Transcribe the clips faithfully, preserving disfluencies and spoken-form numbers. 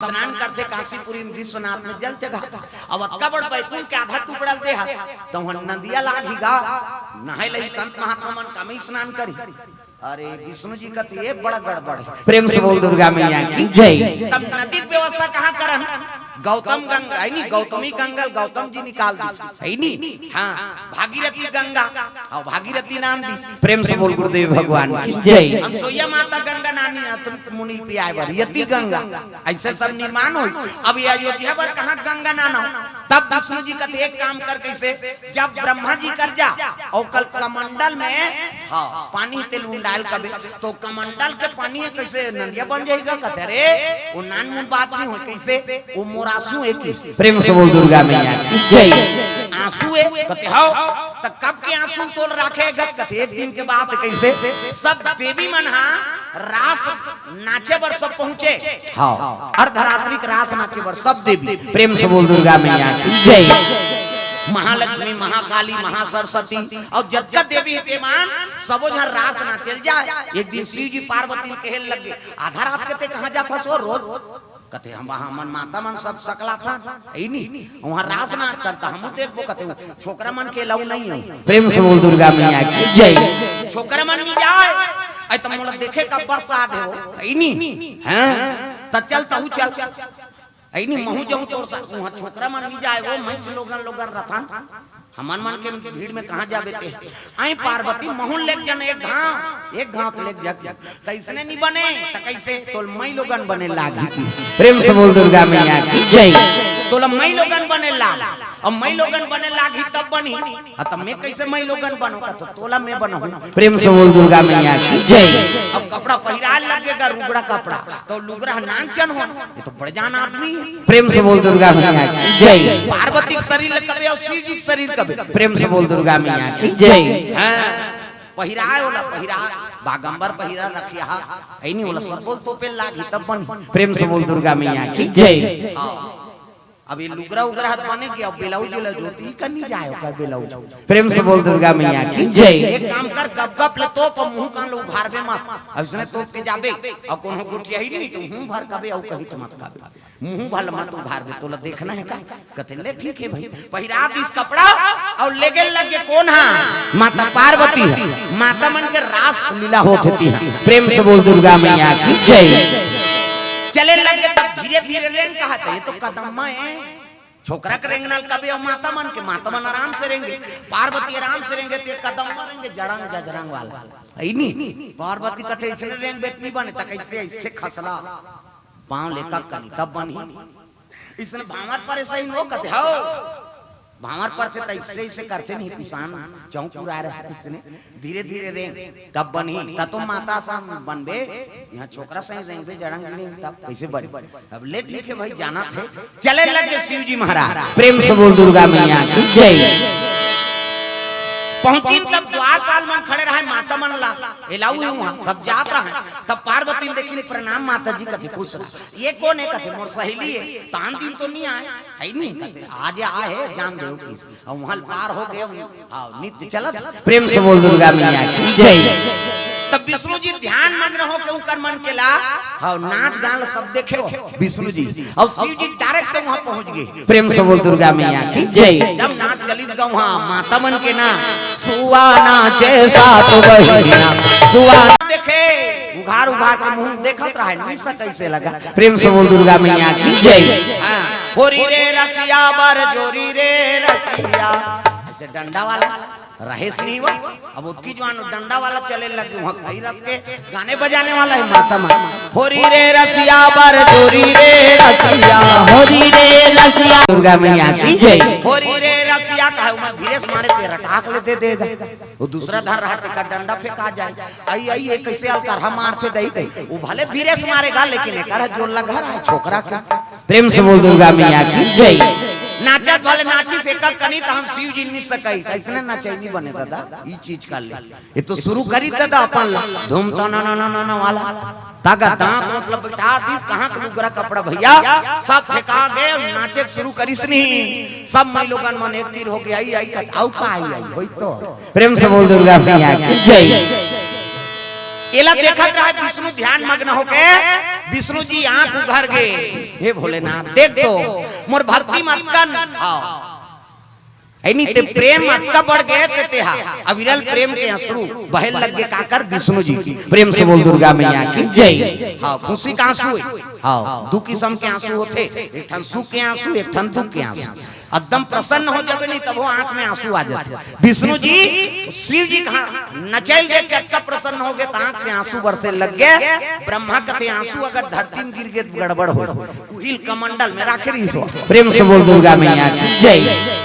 स्नान करथे काशीपुरी में, विश्वनाथ में जल चढ़ाथे। अब अतका बड़ बैकुंठ के आधा टुकड़ा ल देहा, त उहाँ नदिया लागही गा, नहाय लही संत महात्मा मन, कामे स्नान करी। अरे विष्णु जी कथे, "ये बड़ा गड़बड़ हे।" प्रेम से बोल दुर्गा मैया की जय। तब नदी के व्यवस्था कहाँ करन? गौतम गंगा, है नी, गौतमी गंगा ल गौतम जी निकाल दिस, है नी? हाँ, भागीरथी गंगा, अउ भागीरथी नाम दिस। प्रेम से बोल गुरुदेव भगवान की जय। अनसुईया माता गंगा नानी अतृप्त मुनि पियाय बर, यति गंगा, अइसे सब निर्माण होइस। अब ये अयोध्या बर कहाँ गंगा नाना हो? तब विष्णु जी कथे, "एक काम कर, कइसे?" जब ब्रह्मा जी कर जा अउ कल कमंडल में, हाँ, पानी तेल उंडायल कबे, तो कमंडल के पानी हे कइसे नदिया बन जाही गा? कथे, "अरे, वो नानमुन बात नइ होय, कइसे? वो मोर आंसू हे कइसे?" प्रेम से बोल दुर्गा मैया की जय। आंसू हे, कथे, "हव।" त कब के आंसू तोल राखे गा? कथे, "एक दिन के बात।" कइसे? सब देवी मन हा रास नाचे बर सब पहुंचे। हाँ, अर्धरात्रि के रास नाचे बर सब देवी। प्रेम से बोल दुर्गा मैया की जय। महालक्ष्मी, महाकाली, महासरस्वती अउ जतका देवी हे तेमन सबो झन रास नाचे ल जाय। एक दिन शिव जी पार्वती ल कहे लगे, "आधा रात के तें कहाँ जाथस ओ रोज?" कथे, "हम, हमन माता मन सब सकलाथन, है नी? उहाँ रास नाचथन, त हमू देखबो।" कथे, "छोकरा मन के allow नइ हे।" प्रेम से बोल दुर्गा मैया की जय। छोकरा मन नइ जाय, अइ त मोला देखे का बरसात हे वो, है नी? हाँ, त चल, तहू चल, है नी? महू जाहूँ तोर साथ। उहाँ छोकरा मन नइ जाय वो, मैं तो लोगन लोगन रथन, हमन मन के भीड़ में कहाँ जाबे तें? अइ पार्वती, महू ल लेग जान एक घांव, एक घांव त लेग जा। त अइसने नइ बने, त कइसे? तोला मई लोगन बने लागही कइसे? प्रेम से बोल दुर्गा मैया की जय। तोला मई लोगन बने लाग, अउ मई लोगन बने लागही तब बनही। हाँ, त मैं कइसे मई लोगन बनहूँ? कथे, "तोला मैं बनहूँ।" प्रेम से बोल दुर्गा मैया की जय। अब कपड़ा पहिराय लगे गा, लुगरा कपड़ा, त लुगरा नानचन हो, ये तो बड़े जान आदमी हे। प्रेम से बोल दुर्गा मैया की जय। पार्वती के शरीर ल कबे अउ शिव जी के शरीर कबे? प्रेम से बोल दुर्गा मैया की जय। हाँ, पहिराय ओला पहिराय, बागंबर पहिरा रखिया हा, है नी? ओला सब बोल तोपे लागही तब बन। प्रेम से बोल दुर्गा मैया की जय। हाँ। अब ये लुगरा उगरा हाथ बने के, अब ब्लाउज उलाउज होती का नइ जाय ओकर ब्लाउज। प्रेम से बोल दुर्गा मैया की जय। एक काम कर, गप गप ले तोप, मुंह कान ल उघारबे मत। अइसने तोप के जाबे, अउ कोनो गोठियाही नहीं त मुंह भर कबे, अउ कहीं त मत कबे। मुंह भर मत उघारबे, तोला देखना हे का? कथे, "ले ठीक हे भाई।" पहिरा दिस कपड़ा अउ लेगे लगे। कोन हा? माता पार्वती हा। माता मन के रास लीला होत हे तिहा। प्रेम से बोल दुर्गा मैया की जय। चले लगे तब धीरे धीरे रेंग, कहा त ये तो कदम्मा हे। छोकरा के रेंगना ल कबे अउ माता मन के, माता मन आराम से रेंगे, पार्वती आराम से रेंगे, त ये कदम्मा रेंगे, जड़ंग जजरंग वाला। है नी? पार्वती कथे, "अइसने रेंगबे त नइ बने, त कइसे अइसे खसला पाँव ले कक कनी तब बनही।" अइसने भांवर परे सही हो कथे, "हव।" भांवर परथे त अइसे अइसे करथे नहीं, पिसान चौंक उड़ाय रहथे अइसने। धीरे धीरे रेंग, तब बनही। त तो माता सन बनबे, इहाँ छोकरा सही रेंगबे, जड़ंग रेंग, तब कइसे बन? अब ले ठीक हे भाई, जानत हे। चले लगे शिव जी महाराज। प्रेम से बोल दुर्गा मैया की जय। पहुंचिन तब द्वारपाल मन खड़े रहय, माता मन ला allow हे उहाँ, सब जात रहय। तब पार्वती ल देखिन, "प्रणाम माता जी।" कथे, "खुश रह।" "ये कोन हे?" कथे, "मोर सहेली हे, तान दिन तो नइ आय, है नी?" कथे, "आज आय हे, जान देव किस।" अउ उहाँ ल पार हो गे, हाँ, नित्य चलत। प्रेम से बोल दुर्गा मैया की जय। तब विष्णु जी ध्यान मग्न होके उकर मन के ला, हाँ, नाच गान सब देखे हो विष्णु जी, अउ शिव जी direct वहाँ पहुँच गे। प्रेम से बोल दुर्गा मैया की जय। जब नाच चलिस गा उहाँ, माता मन के ना, "सुआ नाचे सात बहिनिया, सुआ।" देखे, उघार उघार के मुंह देखत रहय, निशा कइसे लगा। प्रेम से बोल दुर्गा मैया की जय। हाँ। होरी रे रसिया बर जोरी रे रसिया। अइसे डंडा वाला रहेस नहीं हुआ। अब ओतकी जुवार डंडा वाला चले लगे, उहाँ कई रस के गाने बजाने वाला हे माता मन। होरी रे रसिया बर जोरी रे रसिया। होरी रे रसिया। दुर्गा मैया की जय। होरी रे रसिया कहे, उमन धीरे से मारे त रटाक ले दे देगा। वो दूसरा धर रहा, तेकर डंडा फेंका जाय। अई, अई, ये कइसे अलकरहा मारथे दई, दई। वो भले धीरे से मारे गा, लेकिन एकर जोर लगा रहा हे छोकरा के। प्रेम से बोल दुर्गा मैया की जय। नाचत भले नाचिस एकर कनी, त हम शिव जी नइ सकई। अइसने नचई नइ बने दादा, ई चीज कर ले। ये तो शुरू करी दादा अपन ला, धूम तना ना ना ना ना वाला। तागा दांत ओंठ ला बिठा दिस, कहाँ के लुगरा कपड़ा भइया, सब फेंका गे, नाचे के शुरू करिस नहीं। सब मई लोगन मन एक तीर होके आई, आई, कत-, अउ का आई, आई, होई तो। प्रेम से बोल दुर्गा मैया की जय। एला देखत रहे विष्णु ध्यान मग्न होके, विष्णु जी आंख उघर गे। हे भोलेनाथ, देख तो मोर भक्ति म अतकन, हाँ, है नी, ते प्रेम अतका बढ़ गे ते, तेहा अविरल प्रेम के अश्रु बहे लग गे। काकर? विष्णु जी के। प्रेम से बोल दुर्गा मैया की जय। हाँ, खुशी के आंसू हे। हाँ, दू किसम के आंसू होथे, एक ठन सुख के आंसू, एक ठन दुख के आंसू। एकदम प्रसन्न हो जाबे नी, तभो आंख में आंसू आ जाथे। विष्णु जी शिव जी कहाँ नचल देख के अतका प्रसन्न हो गे, त आंख से आंसू बरसे लग गे। ब्रह्मा कथे, आंसू अगर धरती में गिर गे त गड़बड़ हो, उहिल कमंडल में राखे रहिस हो। प्रेम से बोल दुर्गा मैया की जय।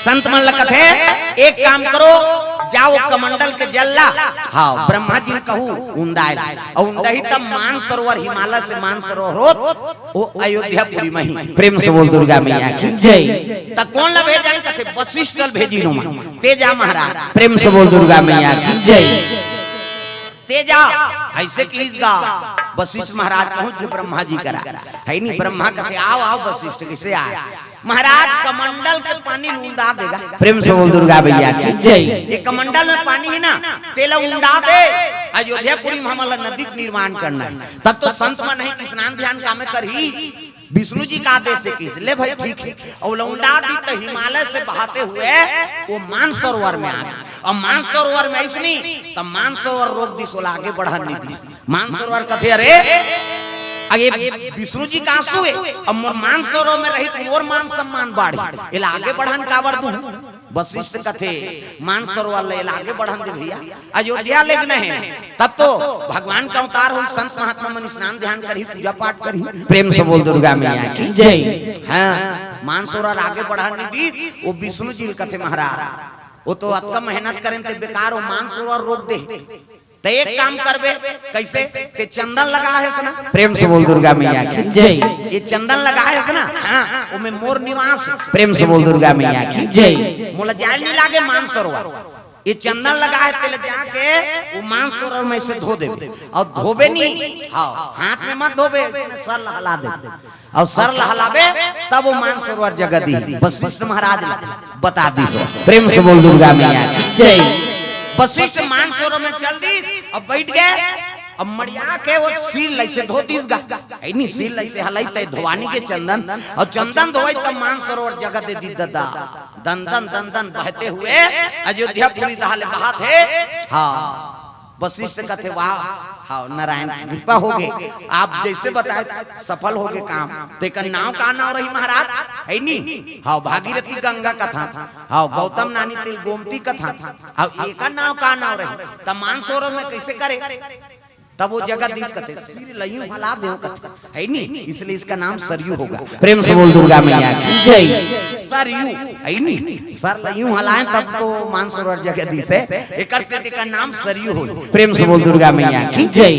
संत मन ल कथे, एक काम करो, जाओ कमंडल के जल ला, हाँ, ब्रह्मा जी ल कहू उंडाय ला। अउ उंडही तब मानसरोवर, हिमालय से मानसरोवर होत, ओ अयोध्यापुरी म ही। प्रेम से बोल दुर्गा मैया की जय। त कोन ल भेजन? कथे वशिष्ठ ल भेजिन ओमा। ते जा महाराज। प्रेम से बोल दुर्गा मैया की जय। ते जा। अइसे किहिस गा, वशिष्ठ महाराज पहुंच गे ब्रह्मा जी करा, है नी? ब्रह्मा कथे, आओ, आओ वशिष्ठ, कइसे आय? महाराज, कमंडल के पानी ल उंडा दे गा। प्रेम से बोल दुर्गा मैया की जय। ये कमंडल में पानी हे ना, तेला उंडा दे, अयोध्यापुरी म हमन ल नदी के निर्माण करना हे। तब तो संत मन ही स्नान ध्यान कामे करही। विष्णु जी के आदेश हे किहिस, ले भाई, ठीक हे। अउ ल उंडा दिस त हिमालय से बहते हुए ओ मानसरोवर में आ गे। अउ मानसरोवर में आइस नी, त मानसरोवर रोक दिस, ओला आगे बढ़न नइ दिस। मानसरोवर कथे, अरे, अरे, विष्णु जी के आंसू हे, अब मोर मानसरोवर में रही त मोर मान सम्मान बाढ़ही, एला आगे बढ़न काबर दूं? वशिष्ठ कथे, मानसरोवर ल एला आगे बढ़न दे भैया, अयोध्या लेगना हे। तब तो भगवान के अवतार होही, संत महात्मा मन स्नान ध्यान करही, पूजा पाठ करही। प्रेम से बोल दुर्गा मैया की जय। हाँ, मानसरोवर आगे बढ़न नइ दिस, ओ विष्णु जी ल कथे, महाराज, ओ तो अतका मेहनत करेन ते बेकार, ओ मानसरोवर रोक दे। त एक काम करबे, कइसे? ते चंदन लगाय हस ना? प्रेम से बोल दुर्गा मैया की जय। ये चंदन लगाय हस ना? हाँ, ओमे मोर निवास हे। प्रेम से बोल दुर्गा मैया की जय। मोला जाय ल नइ लागे मानसरोवर। ये चंदन लगाय हे, तेला जाके ओ मानसरोवर में से धो देबे। अउ धोबे नी, हाँ, हाथ में मत धोबे, सर ल हला देबे। अउ सर ल हलाबे, तब ओ मानसरोवर जगह दिही। वशिष्ठ महाराज ल बता दिस। प्रेम से बोल दुर्गा मैया की जय। वशिष्ठ मानसरोवर में चल दिस, अब बइठ गे, अब मड़िया के ओ सिर ल अइसे धो दिस गा, है नी, सिर ल अइसे हलई त धोवानी के चंदन, अउ चंदन धोवई त मानसरोवर जगह दे दिस ददा। दन दन दन दन बहते हुए अयोध्यापुरी डहर ले बहत हे। हाँ, वशिष्ठ कथे, वाह, हाँ, नारायण की कृपा हो गे, आप जइसे बताय सफल हो गे काम। त एकर नांव का नांव रही महाराज, है नी? हाँ, भागीरथी गंगा कथन, हाँ, गौतम नानी तेला गोमती कथन, हाँ, एकर नांव का नांव रही? त मानसरोवर में कइसे करे? तब ओ जगह दिस कथे, सिर ल यूं हला देव कथे, है नी? इसलिए इसका नाम सरयू होगा। प्रेम से बोल दुर्गा मैया की जय। सरयू, है नी? सर ल यूं हलाय तब तो मानसरोवर जगह दिस हे, एकर सेती एकर नाम सरयू होय। प्रेम से बोल दुर्गा मैया की जय।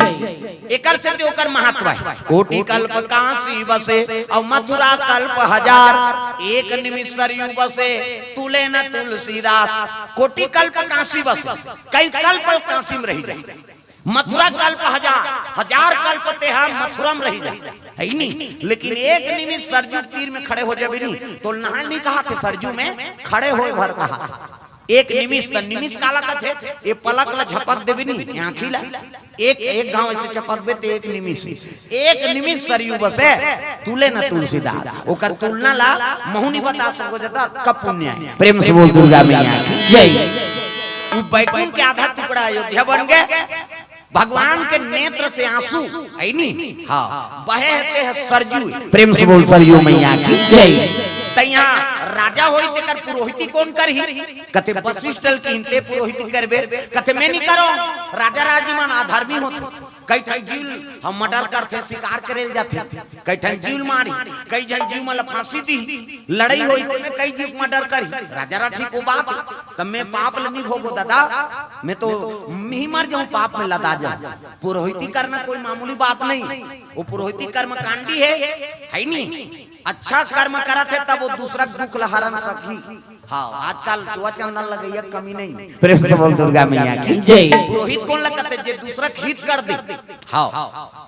एकर सेती ओकर महत्व हे। कोटि कल्प काशी बसे, अउ मथुरा कल्प हजार, एक निमिष सरयू बसे, तुले न तुलसीदास। कोटि कल्प काशी बसे, कई कल्प काशी में रहि जाय। मथुरा कल्प हजार, हजार कल्प तेहा मथुरा में रहि जाय, है नी? लेकिन एक निमिष सरजू तीर में खड़े हो जाबे नी, त नहाय नइ कहाथे, सरजू में खड़े होय भर कहाथे। एक निमिष, त निमिष काला कथे? ए पलक ल झपक देबे नी, ए आंखी ल एक, एक घांव अइसे झपकबे त एक निमिष, एक निमिष सरयू बसे, तुले न तुलसीदास। ओकर तुलना ला महूं नइ बता सकंव ददा, अतका पुण्य हे। प्रेम से बोल दुर्गा मैया की जय। उ बैकुंठ के आधा टुकड़ा अयोध्या बन गे। भगवान के नेत्र से आंसू, है नी? हाँ, बहे हे तेह सरजू। प्रेम से बोल सरयू मैया की जय। त इहां राजा होही तेकर पुरोहिती कोन करही? कथे वशिष्ठ ल किहिन ते पुरोहिती करबे। कथे मैं नइ करंव, राजा राजी मन अधर्मी होथे। कई ठन जीव ल मर्डर करथे, शिकार करे ल जाथे, कई ठन जीव ल मारही, कई झन जीव मन ल फांसी दिही, लड़ई होही तेमे कई जीव मर्डर करही। राजा रा ठीक ओ बात हे, त मैं पाप ल नइ भोगंव ददा, मैं तो मिही मर जाहूं, पाप में लदा जाहूं। पुरोहिती करना कोई मामूली बात नहीं, ओ पुरोहिती कर्मकांडी हे, है नी? अच्छा कर्म करत हे तब ओ दूसरा के दुख ल हरन सकही। हाँ, आजकल चुआ चंदन लगइया कमी नहीं। प्रेम से बोल दुर्गा मैया की जय। पुरोहित कोन ल कथे? जे दूसरा के हित कर दे। हाँ,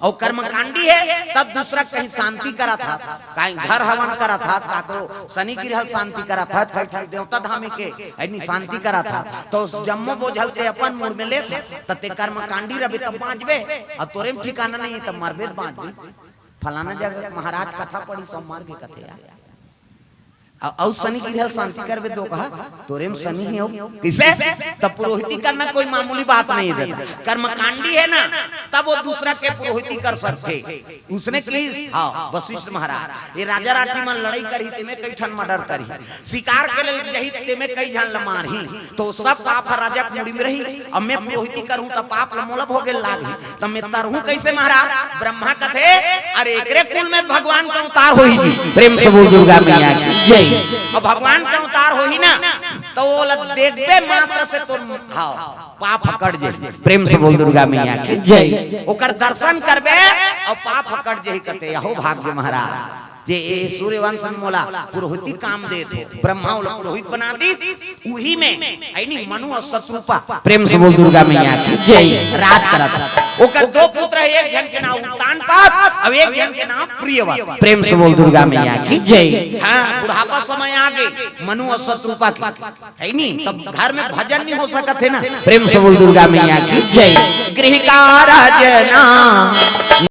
अउ कर्मकांडी हे तब दूसरा के कहीं शांति करत हस, कहीं घर हवन करत हस, काकरो शनि ग्रह ल शांति करत हस, कहीं ठन देवता धामी के अइनी शांति करत हस, त ओ जम्मो बोझ ल ते अपन मुड़ में लेथस, त ते कर्मकांडी रहिबे तब बांचबे, अउ तोरे में ठिकाना नहीं हे तब मरबे त बांचबे। फलाना जगह महाराज कथा पढ़ी सोमवार के कथे यार। अउ, अउ शनि गिरहल शांति करबे दो कहा, तोरे में शनि ही हो। किसे? तब पुरोहिती करना कोई मामूली बात नहीं है दादा। कर्मकांडी है ना, तब वो दूसरा के पुरोहिती कर सकथे। उसने की, हाँ, वशिष्ठ महाराज, ये राजा राठी मन लड़ाई करही, तेमे कई ठन मर्डर करही, शिकार के लेल जही, तेमे कई झन ल मारही, तो सब पाप ह राजा के मुड़ी में रही। अब मैं पुरोहिती करहूं, त पाप ल मोला भोगे लागही। त मैं तरहूं कैसे महाराज? ब्रह्मा कथे, अरे एकरे कुल में भगवान का अवतार होही जी। प्रेम से बोल दुर्गा मैया की। जय। अब भगवान का अवतार होही ना, तो वो ल देखबे मात्र से तो, हाँ, पाप ह कट जाही। प्रेम से बोल दुर्गा मैया की। जय। ओकर दर्शन करबे अउ पाप ह कट जाही। कथे, अहो भाग्य महाराज, जे ए सूर्यवंश में मोला पुरोहिती काम देत हो, ब्रह्मा ओला पुरोहित बना दी, उही में, है नी, मनु अउ शतरूपा, प्रेम से बोल दुर्गा मैया की। जय। राज करत हे। ओकर दो पुत्र हे, एक झन के नाम उत्तानपाद अउ एक झन के नाम प्रियव्रत। प्रेम से बोल दुर्गा मैया की। जय। हाँ, बुढ़ापा समय आ गे मनु अउ शतरूपा के, है नी, तब घर में भजन नहीं हो सकत हे ना। प्रेम से बोल दुर्गा मैया की। जय। गृह का राजना